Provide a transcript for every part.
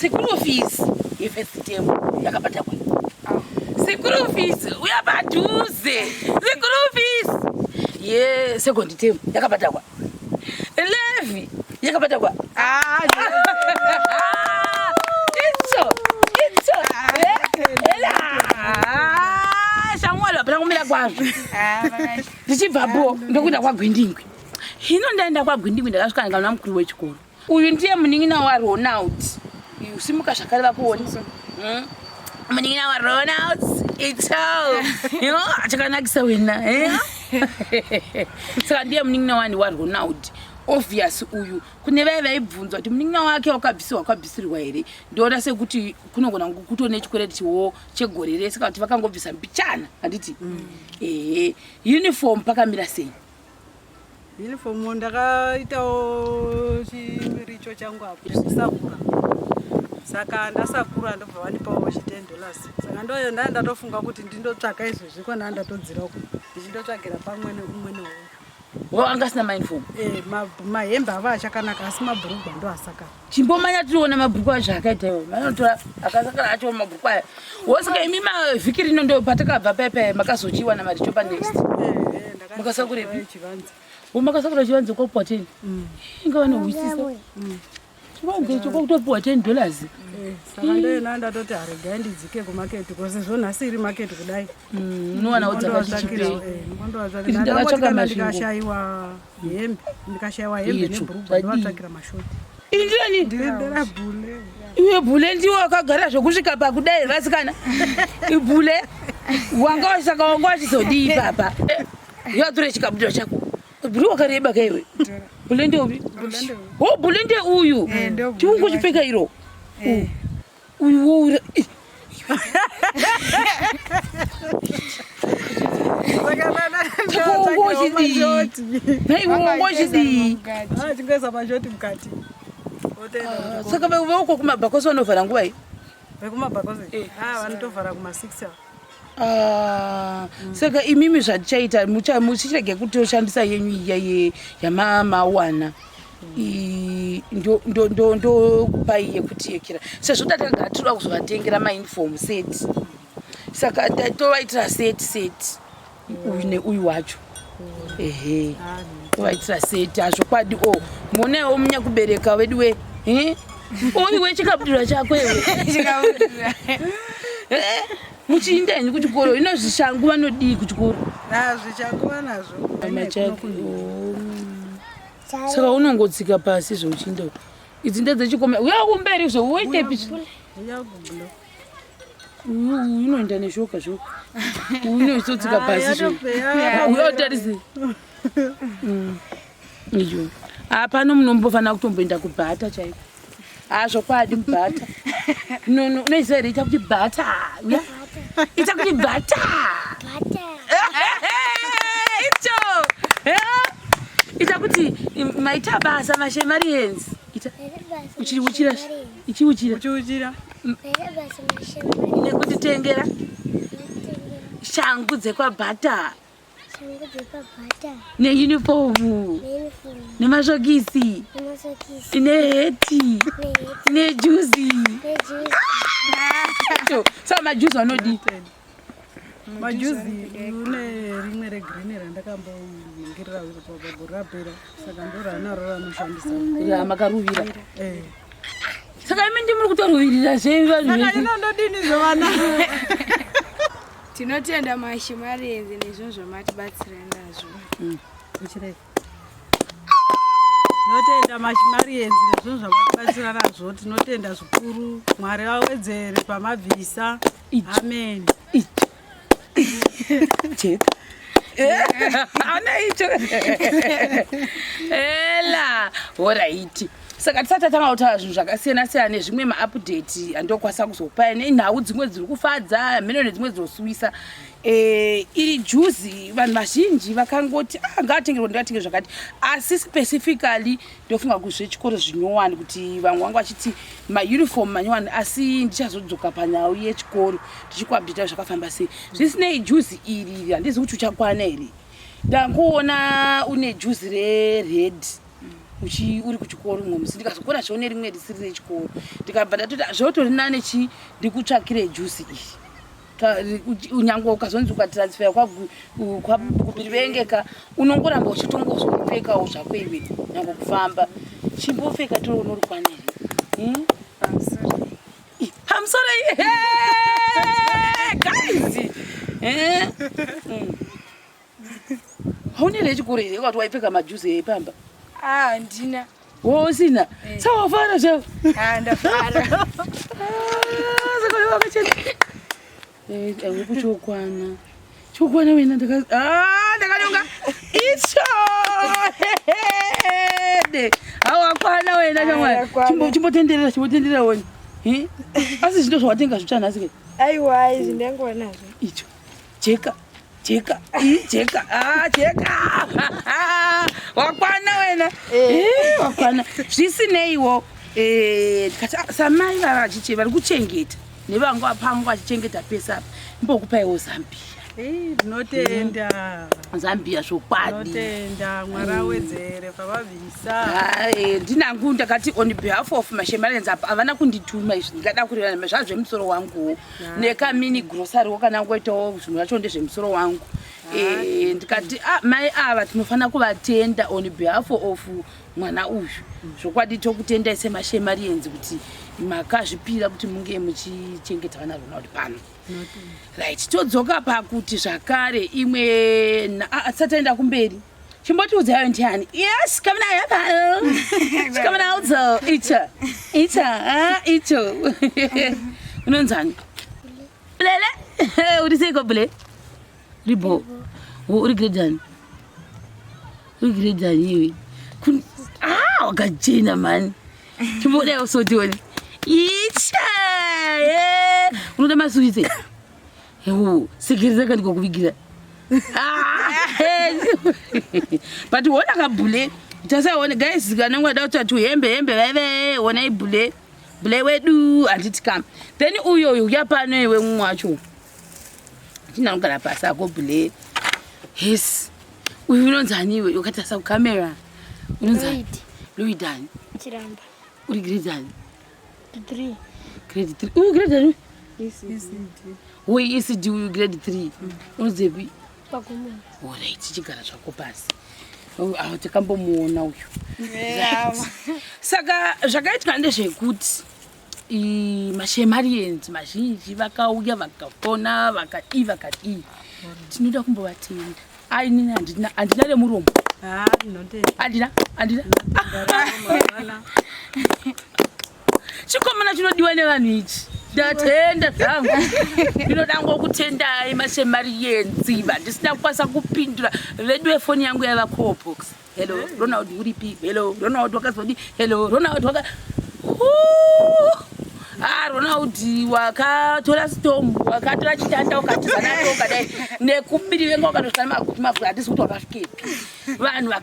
School fees yefirst term yakabhadhakwa. School fees uya padhuze. School fees ye second term yakabhadhakwa. Levy yakabhadhakwa. Ah, Itso, itso. Ela. Shamwari hapana kumira kwazvo. Ndichibvapo ndokuenda kwaGwindingwi. Hino ndaenda kwaGwindingwi ndakasvika ndikaona mukuru wechikoro. Uyu ndiye munin'ina waRonald. Simuka zvakare vakuone. Munin'ina waRonald. Ito. Yo, chakanakisa wena. Eh? Saka ndiye munin'ina wani waRonald. Obvious uyu kune vaya vaibvunzwa kuti munin'ina wake wakabvisirwa wakabvisirwa here ndoona sekuti kunogona kutone chikweretiwo chegore rese kana kuti vakangobvisa mbichana handiti ehe uniform pakamira sei Uniform ndakaitawo chimiricho changu apo kusakura. Saka ndasakura ndobva vandipawo chi 10 dollars. Saka ndoyo ndanga ndatofunga kuti ndindotsvaka izvezvi kwana ndatodzira uko. Ndichindotsvagira pamwe neumwe neuyu. Wo anga asina mauniform? Eh, mahembe ava achakanaka asi mabhurugwa ndo asakara. Chimbomanya tiriona mabhurukwa acho akaita iwo. Vanotora akasakara acho mabhurukwa aya. Wosaka imi mavhiki rino ndo patakabva pepe makazochiwa namaricho pa next. Eh, eh, Makasakurepi? Chivanze. Wo makasakura chivanze kwapuwa 10. Inga vanohwisisa. Chivanze icho kwakutopuwa 10 dollars. Eh, saka ndoyona ndatoti haregai ndidzike kumaketi ko sezvo nhasi iri maketi kudai. Unowanawo dzakati chipei. Ndondovatsvakira. Iri ndakatsvaka Ndakangoti kana Masvingo. ndikashaiwa hembe, ndikashaiwa hembe Itsvo, nebhurugwa zvadii? ndovatsvakira mashoti. Indiani? Ndiri ndera bhule. Iwe bhule ndiwo wakagara zvokusvika pakudai vasikana. Ibhule wanga wasaka wanga wachizodii ipapa. Yature chikabudira chako. Bhule wakareba ka iwe. Bhule ndeupi? Oh bhule nde uyu. Eh, ndo bhule Chiungu chipfeka iro. Uyu woura. Saka Ngochidii? Nhai iwe ngochidii? Chingoisa mashoti mukati. Otoenda kuchikoro. Saka veuko kumabhakosi vanovhara nguva iyi. Vekumabhakosi? Eh. Ah, vanotovhara kuma 6 ava. Ah, saka imimi zvatichaita muchirege kutoshandisa yenyu iya yamamawana ndokupai yekuti yekira sezvo tatagara tinoda kuzovatengera mauniform set saka tovaitira set set uyu neuyu wacho ehe tovaitira set hazvokwadi o muonewo munyakubereka wedu we uyu wechikabudura chako iwe Eh, muchiinda henyu kuchikoro ino zvishangu vanodii kuchikoro Ah, zvishangu vanazvo. Machaki. Saka unongotsika pasi zveuchiinda idzi ndedzechikome uya kumberi zve uitepi uyu unoenda neshoka zvoka uyu unozotsika pasi zve uya utarise iyo hapano munombofanira kutomboenda kubhata chaiko Ah, zvokwadi mubhata unoiziva here ita kuti bhata uya ita kuti bhata ito ita kuti maita basa mashemarians ita uchiuchira ichiuchira Uchiuchira. nekutitengera shangu dzekwabhata Shangu dzepabhata neunifomu neunifomu nemasokisi nemasokisi neheti neheti nejuzi nejuzi. Ito, saka majuzi anodii Majuzi une rimwe regreen randakamboningirira pagore rapera saka ndoranaro ranoshandisa. ramakaruvira Eh. saka imi ndimuri kutoruvirira zve vanhu Saka vese ino ndodini zvevana? Tinotenda mashimarenzi nezvinhu zvamatibatsira nazvo. Uchirai. Tinotenda mashimarienzi nezvinhu zvamatibatsira nazvo. Tinotenda zvikuru. Mwari vawedzere pamabvisa. Amen. Cheka. Ana icho. Ela, horaiti. Saka tisati tatanga kutaura zvinhu zvakasiyana siyana nezvimwe maupdate andokwanisa kuzopa nenhau dzimwe dziri kufadza mheno nedzimwe dzinosuwisa. Eh, iri juzi vanhu vazhinji vakangoti ah, ngaatengerwe ndingatenge zvakati asi specifically ndofunga kuzvechikoro zvinyowani kuti vamwe vanga vachiti mauniform manyowani asi ndichazodzoka panhau yechikoro ndichikuupdata zvakafamba sei zvisinei juzi iri handizi kuti uchakwana here ndangoona une juzi rered Uchi uri kuchikoro mumwe musi ndikazokuona zvaune rimwe risiri rechikoro ndikabva ndatoti zvotori nane chi ndikutsvakire juice iri. Nyangwe ukazonzi ukatransfer kwakubirivengeka unongoramba uchitongozopfekawo zvako iwe nyangwe kufamba chimbopfeka toro unorikwaniri hmm? Pamusoro guys eh? Haune rechikoro here ukati waipfeka majuzi epamba? Ah, handina. Wosina? Eh. Saka wafara zvavo? Ah, ndafara. Ah, saka wakachena. Eh, eh, kuchokwana. Chokwana wena ndaka ah, ndakanonga. Icho. Hede. Hawakwana wena chamwari. Chimbo chimbotenderera, chimbotenderera wena. Eh? Asi zvinto zvawatenga zvitsva nhasi ke? Aiwa, izvi ndanguva nazvo. Icho. Jeka. Jeka. Jeka. Ah, jeka. Wakwana wena. Eh, wakwana. Zvisineiwo eh tikati ah, samai vava vachiche vari kuchengeta nevangu apangu vachichengeta pese apa mbokupaiwo Zambia. Eh, ndinotenda. Zambia zvokwadi. Ndinotenda Mwari awedzere pavabvisa. Eh, ndinangu ndakati on behalf of mashemarians apa havana kundituma izvi ndingada kureva zvazvemusoro wanguwo nekamini grocery kana ngoitawo zvinhu zvacho ndezvemusoro wangu. Eh, ndikati ah, mai ava tinofanira kuvatenda on behalf of mwana uyu. Zvokwadi tokutendai semashemarians kuti makazvipira kuti munge muchichengeta vana Ronald pano. Right, todzoka pakuti zvakare imwe tisataenda kumberi chimbotiudzayo ndiani? Yes, come now, come now, icho icho ah, icho unonzani? Bulele. Uri seiko Bule? Ribo. Uri grade ani? Uri grade ani iwe? Ah, wakachena mani. Chimboda usotione. Icha. Eh, unoda masuwitsi? Ewo, sekereza kandi kokuvigira. Ah, but wona kabule. Tasaone guys kana ngwada kuti hembe hembe vaive wona ibule. Bule wedu handiti kam. Then uyo uyu uya pano iwe mumwe wacho. China kugara pasi ako bule. Yes. Uyu unonzi ani iwe ukatarisa kukamera? Unonzi ani? Lloyd. Lloyd ani? Chiramba. Uri grade ani? 3. Grade 3. Uyu grade ani? ECD. Uyu ECD uyu grade 3. Unodzepi? Pagumo. Alright, chigara zvako pasi. Awo takambomuona uyu. Saka zvakaitika ndezvekuti mashemarians mazhinji vakauya vakafona vakadii vakadii. Tinoda kumbovatenda. Ai nini handina handina remuromo. Ah, ndinotenda. Handina handina. Chikomana chinodiwa nevanhu ichi. Ndatenda zvangu. Ndinoda ngokutendai mashemarians vandisina kukwanisa kupindura. Vedu vefoni yangu yaiva call box. Hello, Ronald uripi? Hello, Ronald wakazodi. Hello, Ronald waka. Ah, Ronald wakatora storm, wakatora chitanda ukatiza nacho ukadai. Nekubiri venga ukatosvika nemaguti mavhura hatisi kuti wakasvikepi. Vanhu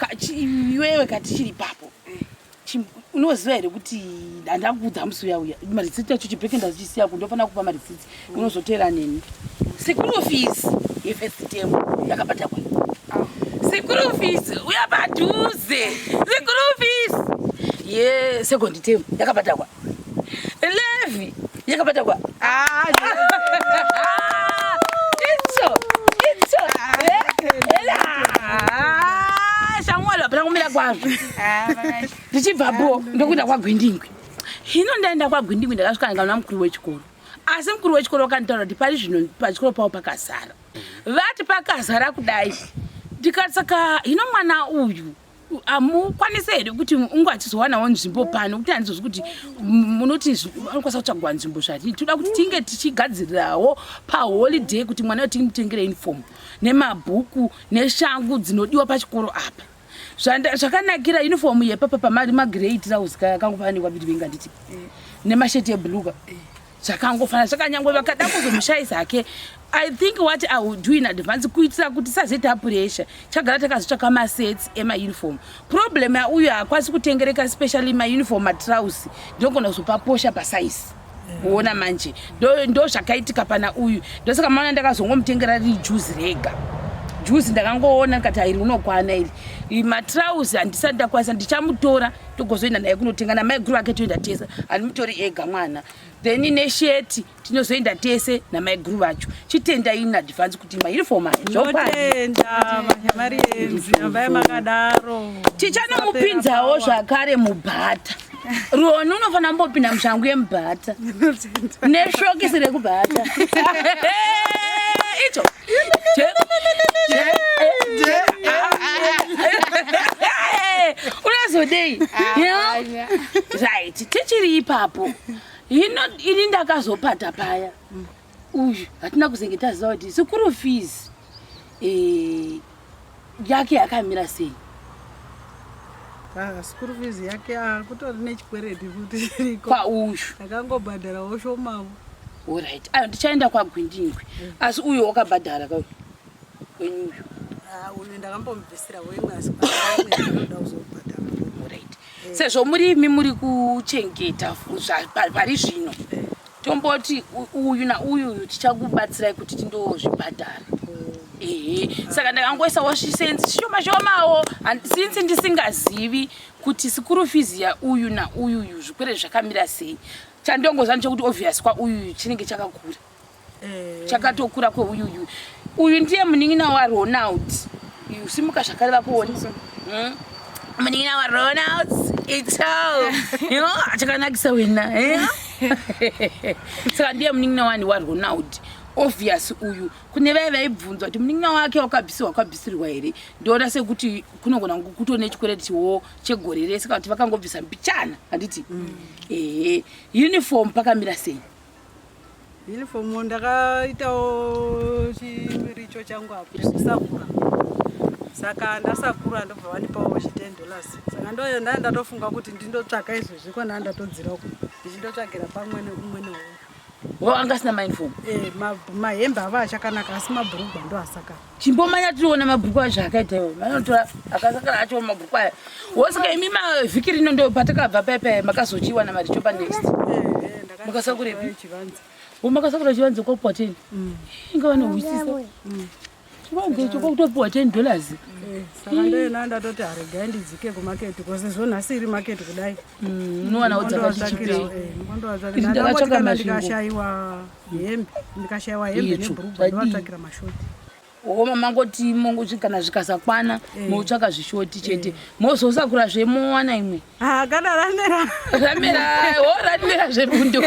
iwewe kati chiri papo. Unoziva here kuti handakuudza musi uya uya marisiti acho chibheke ndachisiya ku ndofanira kupa marisiti unozoteera neni. School fees yefirst term yakabhadharwa. School fees uya padhuze. School fees ye second term yakabhadharwa. Levy yakabhadharwa. Ah, Icho icho. Ela. Shamwari hapana kumira kwazvo. Ndichibvapo ndokuenda kwaGwindingwi. Hino ndaenda kwaGwindingwi ndakasvika ndikaona mukuru wechikoro. Asi mukuru wechikoro wakanditaura kuti pari zvino pachikoro pavo pakazara. Vati pakazara kudai. Ndikati saka hino mwana uyu hamukwanisi here kuti unge achizowanawo nzvimbo pano kuti handizozvi kuti munoti anokwanisa kutsvagwa nzvimbo zvadii. Toda kuti tinge tichigadzirirawo paholiday kuti mwana uyu timutengere uniform nemabhuku neshangu dzinodiwa pachikoro apa. Zvakanakira uniform yepapa pamari magrey trousers akangofanana nekwabiri nditi nemasheti ebluka zvakangofana zvakanyangwe vakada kuzomushaisa hake. I think what I will do in advance kuitira kuti tisazoita pressure chagara takazotsvaka masets emauniform. Problem yauyu haakwanisi kutengereka especially mauniform matrousers ndinogona kuzopaposha pasize. Kuona manje ndo zvakaitika pana uyu. Ndosaka maona ndakazongomutengera riri juzi rega. Juzi ndakangoona ndikati airi unokwana iri. Matrauzi handisati ndakwanisa, ndichamutora togozoenda naye kunotenga namaiguru vake toenda tese. Handimutori ega mwana. Then nesheti tinozoenda tese namaiguru vacho. Chitenda in advance kuti mauniform aya zvokwadi. Mari rambai makadaro. Tichanomupinzawo zvakare mubhata. Roni unofanira kumbopinda mushangu yemubhata neshokisi rekubhata. Icho. Unazodei? Right, tichiri ipapo. Hino ini ndakazopata paya. Uyu hatina kuzenge taziva kuti school fees yake yakamira sei. School fees yake kutori nechikwereti kuti iriko. Kwauyu. Ndakangobhadharawo shomavo. Alright. Ayo ndichaenda kwaGwindingwi. Asi uyu wakabhadhara ka wenyu uyu. Uyu ndakambomubvisira wemwe asi ndinoda kuzobhadhara. Alright. Sezvo muri imi muri kuchengeta pari zvino. Tomboti uyu nauyu tichakubatsirai kuti tindozvibhadhara. Ehe, saka ndakangoisawo zvisenzi shoma shomawo since ndisingazivi kuti school fees ya uyu nauyu uyu zvikwereti zvakamira sei. Chandongoziva ndechekuti obvious kwa uyu chinenge chakakura. Chakatokura kweuyuyu. Uyu ndiye munin'ina waRonald. Simuka zvakare vakuone. Munin'ina waRonald ito. Chakanakisa wena. Saka ndiye munin'ina wani waRonald. Obvious uyu kune vaya vaibvunzwa kuti munin'ina wake wakabvisirwa wakabvisirwa here, ndoona sekuti kunogona kutone chikweretiwo chegore rese kana kuti vakangobvisa mbichana handiti. Ehe, uniform pakamira sei? Uniform ndakaitawo chiricho changu apo kusakura. Saka ndasakura ndobva vandipawo chi $10. Saka ndoyo ndanga ndatofunga kuti ndindotsvaka izvezvi kwana ndatodzira uko. Ndichindotsvagira pamwe neumwe neuyu. Wo anga asina mauniform? Mahembe ava achakanaka asi mabhurugwa ndo asakara. Chimbomanya tione mabhurugwa acho akaita iwo. Vanotora akasakara acho mabhurugwa aya. Wosaka imi mavhiki rino ndo patakabva paya makazochiwana maricho pa next. Makasakurepi? Chivanze. Wo makasakura chivanze kwapuwa 10. Inga vanohwisisa. Chivanze icho kwakutopuwa $10. Saka ndoyena ndatoti haregai ndidzike kumaketi sezvo nhasi iri maketi kudai. Unowana dzakati Iri ndakatsvaka Masvingo. Ndikashayiwa hembe, ndikashayiwa hembe Itsvo, nebhurugwa zvadii? ndovatsvakira mashoti. Oma mangoti mongo kana zvikasakwana motsvaka zvishoti chete. Mozosakura zvemowana imwe. Kana ramera. Ramera, wo ramera zvebundo.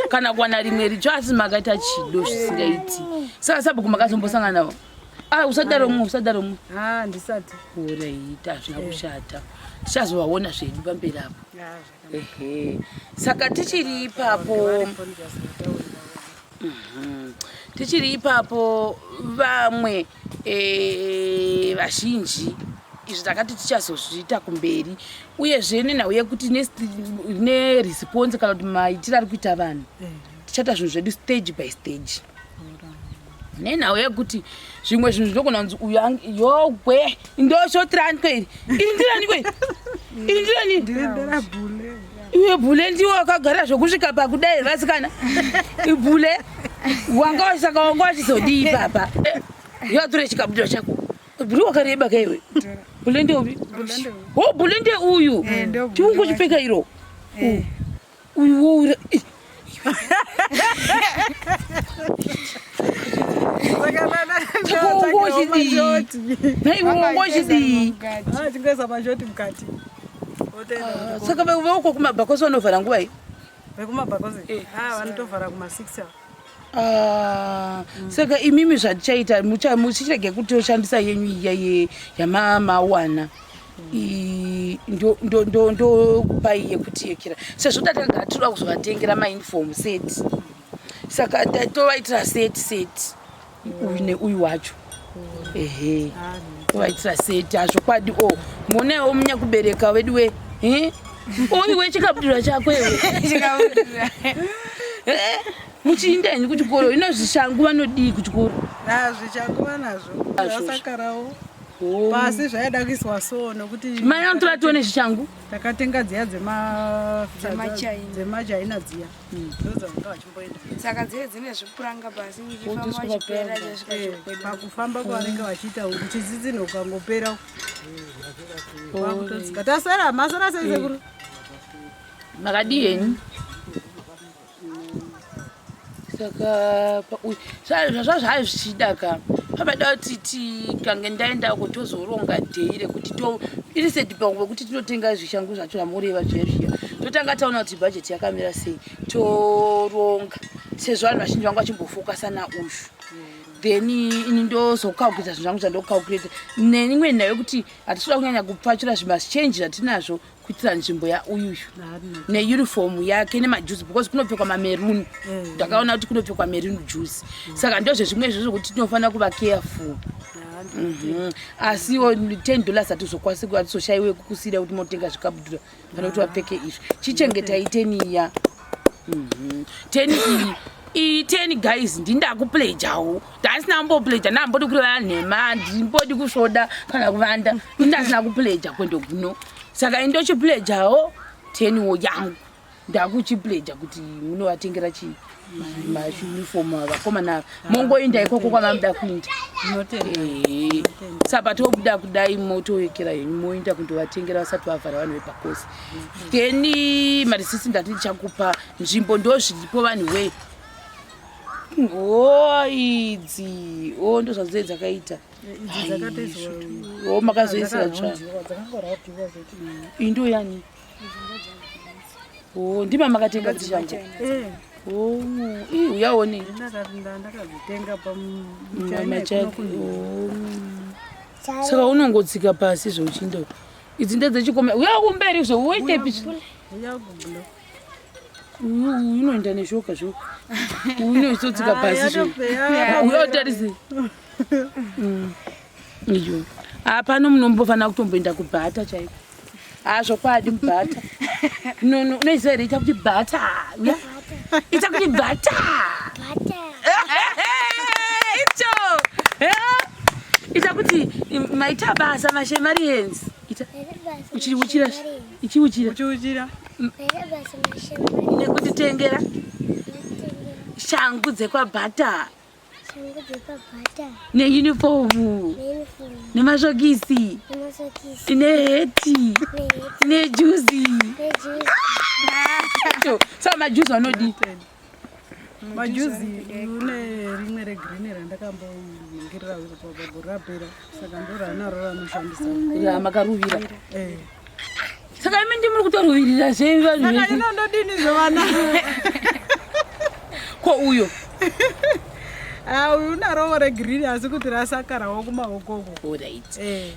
Kana kuwana rimwe richo asi makaita chido zvisingaiti. Saka sabhuku makazombosangana navo. Usadaro mwe, usadaro mwe. Ndisati. Uraita hazvina kushata. Tichazovaona zvedu pamberi apo. Ehe. Saka tichiri ipapo. Tichiri ipapo vamwe vazhinji izvi takati tichazozviita kumberi uyezve nenhau yekuti neresponse kana kuti maitiro ari kuita vanhu tichaita zvinhu zvedu stage by stage nenhau yekuti zvimwe zvinhu zvinogona kunzi uyu yogwe ndoshotirani kweri iri ndirani kweri iri ndirani iwe bhule ndiwe wakagara zvokusvika pakudai vasikana bhule wanga saka wanga wachizodii papa yature chikabudiro chako bhule wakareba kaiwe bhule ndeupi o bhule ndeuyu tiungochipfeka iro uyu woura naiwe Chingoisa mashoti mukati. Saka veuko kumabhakosi vanovhara nguva iyi? Vekumabhakosi vanotovhara kuma6. Saka imimi zvatichaita muchirege kutoshandisa yenyu iya yamamawana ndokupai yekuti yekera sezvo tatakagara tinoda kuzovatengera mauniform set saka tovaitira set set uyu neuyu wacho. Ehe, tovaitira set hazvokwadi. O muonewo munyakubereka wedu we oiwe chikabudira chako iwe muchiinda henyu kuchikoro ino zvishangu vanodii kuchikoro? Zvishangu vanazvo vasakarawo. Oh. Pasi zvaida kuiswa so nokuti Mai anotora tione zvichangu. Takatenga dziya dzema Dzemachaina. Dzemachaina dziya. Ndodzavanga vachimboenda. Saka dziye dzine zvipuranga pasi uchifamba Wotoiswa uchipera mapuranga. chasvika Eh, chokwadi. Pakufamba kwavanenge vachiita uchidzidzino ukangopera kwakutotsika. Tasara, masara sei sekuru? Makadii henyu? Saka zvazvazvai zvichida ka pamada kuti tikange ndaendako tozoronga dhei rekuti to iri seti pangu pekuti tinotenga zvishangu zvacho zvamureva zviya zviya, totanga taona kuti bhajeti yakamira sei, toronga sezvo vanhu vazhinji vanga vachimbofokasa naushu. Then ini ndozokalkulata zvinhu zvangu zvandokalkulata neimwe nhau yekuti hatisi kuda kunyanya kupfachura zvimachange zvatinazvo kuitira nzvimbo yauyuyu neuniform yake nemajuzi, because kunopfekwa mameruni. Ndakaona kuti kunopfekwa maroon juzi, saka ndozvezvimwe izvozvo kuti tinofanira kuva careful. Asiwo $10 hatizokwanisi, hatizoshayiwe kukusiyira kuti motenga zvikabudura pane kuti vapfeke izvi. Chichengetai 10 iya. 10 iyi, iyi 10 guys, ndindakupledgewo. Ndasina mbopledga, ndambodi kureva nhema, ndimbodi kusvoda kana kuvanda, ndasina kupledga kwendo kuno. Saka indochipledgewo 10 wo yangu, ndakuchipledga kuti munovatengera chi mauniform vakomana ava, mongoinda ikoko kwamamuda kuinda. Tinotenda. Saka tobuda kudai, motowekera henyu, moenda kundovatengera vasati vavhara vanhu vepakosi. Then marisisi ndati ndichakupa nzvimbo, ndo zviripo vanhu wee. O, idzi o ndo zvadzee dzakaita. Idzi dzakatoiswa. O, makazoisira tsva. Dzakangorapiwa zvoti. Iyi ndo yani? O, ndima makatenga dzishango? Eh. O, ii, uyaone. Ndakadzitenga pamuchina. Machaki. Saka unongotsika pasi zveuchindo. Idzi ndedzechikoma. Uya kumberi zve, uitepi? Uyagubulo. Uyu unoenda neshoka zvo, unozotsika pasi zve. Uya utarise iyo hapano, munombofanira kutomboenda kubhata chaiko. Ha, zvokwadi mubhata unoiziva here? Ita kuti bhata. Uya, ita kuti bhata. Icho ita kuti maita basa mashemarians. Ita uchiuchira, ichiuchira. Uchiuchira. Nekutitengera shangu dzekwabhata. Shangu dzepabhata. Neunifomu. Neuniform. Nemasokisi. Nemasokisi. Neheti. Neheti. Nejuzi. Nejuzi. Saka majuzi anodii? Majuzi une rimwe regreen randakamboningirira pagore rapera, saka ndo ranaro ranoshandisa. Ramakaruvira? Eh. Saka imi ndimuri kutoruvirira zve vanhu Saka vese. inondodini zvevana? Ko uyo? Ah, uyu unarowo regreen, asi kuti rasakarawo kumaokoko. Alright. Eh.